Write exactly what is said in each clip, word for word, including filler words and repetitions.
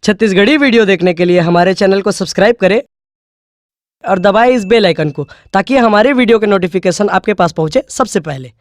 Chhattisgarhi video देखने के लिए हमारे चैनल को सब्सक्राइब करें और दबाएं इस बेल आइकन को, ताकि हमारे वीडियो के नोटिफिकेशन आपके पास पहुंचे सबसे पहले।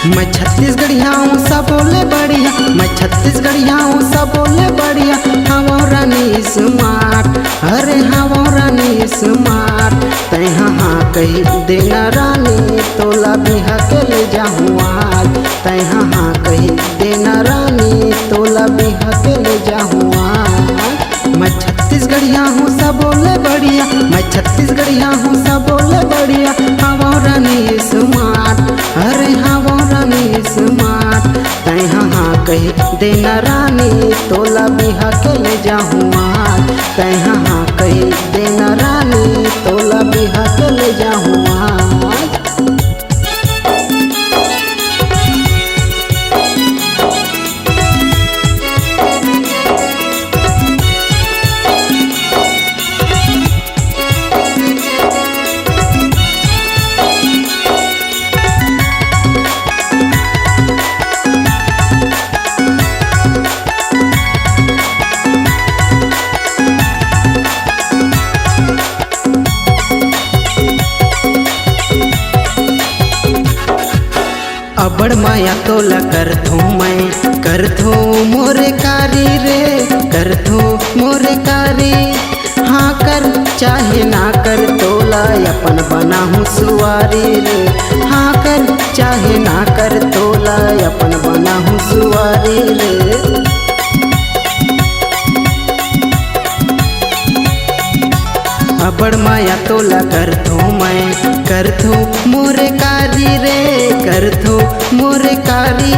मैं छत्तीसगढ़िया हूँ सबो ले बढ़िया, मैं छत्तीसगढ़िया हूँ सबो ले बढ़िया। हवो रानी स्मार्ट, अरे हवो रानी स्मार्ट। तैं हा हाँ कही देना रानी, तोला बिहा के ले जाहूँ आज। तैं हा हाँ कही देना रानी, तोला बिहा के ले जाहूँ आज। मैं छत्तीसगढ़िया हूँ सबो ले बढ़िया, मैं छत्तीसगढ़िया हूँ सबो ले बढ़िया। हवो रानी स्मार्ट, अरे हवो रानी स्मार्ट। तैं हा हाँ कही देना रानी, तोला बिहा के ले जाहूँ आज। तैं हा हाँ कही देना रानी, तोला बिहा के ले जाहूँ आज। अबड़ माया तोला करथों मैं, करथों मोरे कारी रे, करथों मोरे कारी। हाँ कर चाहे ना कर, तोला अपन बनाहूँ सुवारी रे। हाँ कर चाहे ना कर, तोला अपन बनाहूँ सुवारी रे। अबड़ माया तोला करथों मैं, करथों मोरे कारी रे, करथों मोरे कारी।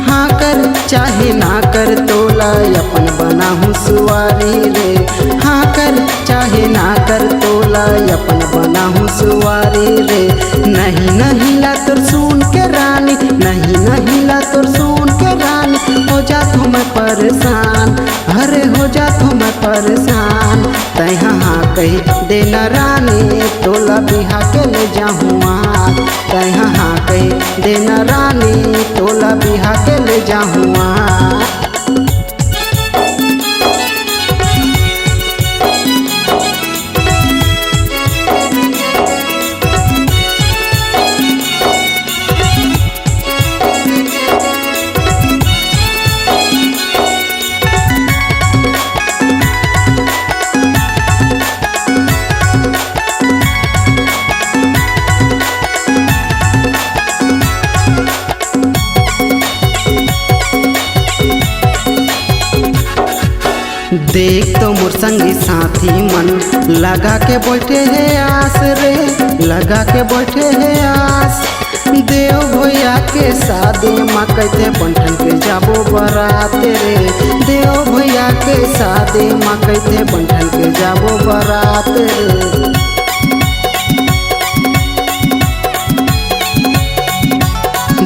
हाँ कर चाहे ना कर, तोला अपन बनाहूँ सुवारी रे। हाँ कर चाहे ना कर, तोला अपन बनाहूँ सुवारी रे। नहीं नहीं ला तोर सुन के रानी, नहीं नहीं ला तोर सुन के रानी, हो जाथों मैं परेशान, अरे हो जाथों मैं परेशान। तैं हा हाँ कही देना रानी, तोला बिहा के ले जाहूँ आज। तैं हा हाँ कही देना रानी, तोला बिहा के ले जाहूँ आज। देख तो मोर संगी साथी मन, लगा के बैठे हे आस रे, लगा के बैठे हे आस। देव भैया के शादी मा कहिथे बन ठन के जाबो बरात रे, देव भैया के शादी मा कहिथे बन ठन के जाबो बरात रे।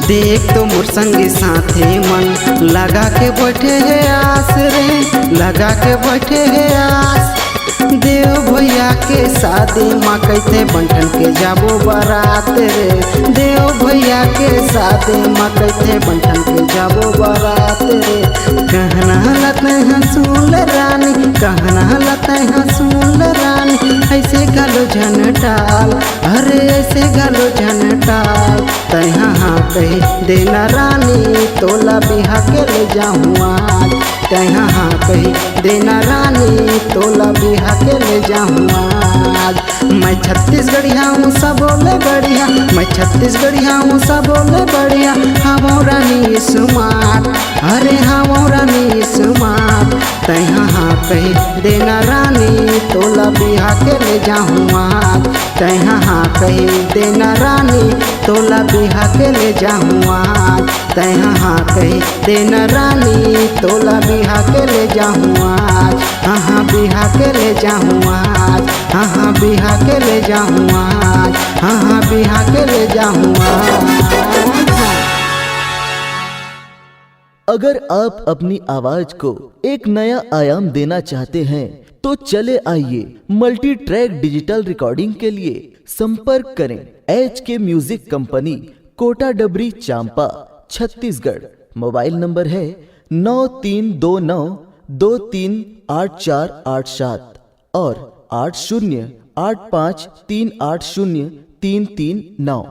देख तो मोर संगी साथी मन, लगा के बैठे हे आस रे, लगा के बैठे हे आस। देव भैया के शादी मा कहिथे बन ठन के जाबो बरात रे, देव भैया के शादी मा कहिथे बन ठन के जाबो बरात रे। कहना ला तैं हा सुन ले रानी, कहना ला तैं हा सुन ले रानी, अइसे घलो झन टाल, अरे अइसे घलो झन टाल। तैं हा हाँ कही देना रानी, तोला बिहा के ले जाहूँ आज। तैं हा हाँ कही देना रानी, तोला बिहा के ले जाहूँ आज। मैं छत्तीसगढ़िया हूँ सबो ले बढ़िया, मैं छत्तीसगढ़िया हूँ सबो ले बढ़िया। हवो रानी स्मार्ट, अरे हवो रानी स्मार्ट। तैं हा हाँ कही देना रानी, तोला बिहा के ले जाहूँ आज। तैं हा हाँ कही देना रानी, तोला बिहा के ले जाहूँ आज। तैं हाँ कहि देना रानी, तोला बिहा के ले जाहूँ आज। हाँ हाँ बिहा के ले जाहूँ आज। हाँ हाँ बिहा के ले जाहूँ आज। हाँ हाँ बिहा के ले जाहूँ आज। अगर आप अपनी आवाज को एक नया आयाम देना चाहते हैं, तो चले आइए, मल्टी ट्रैक डिजिटल रिकॉर्डिंग के लिए संपर्क करें। एच के म्यूजिक कंपनी, कोटा डबरी, चांपा, छत्तीसगढ़। मोबाइल नंबर है नौ तीन दो नौ दो तीन आठ चार आठ सात और आठ शून्य आठ पाँच तीन आठ शून्य तीन तीन नौ।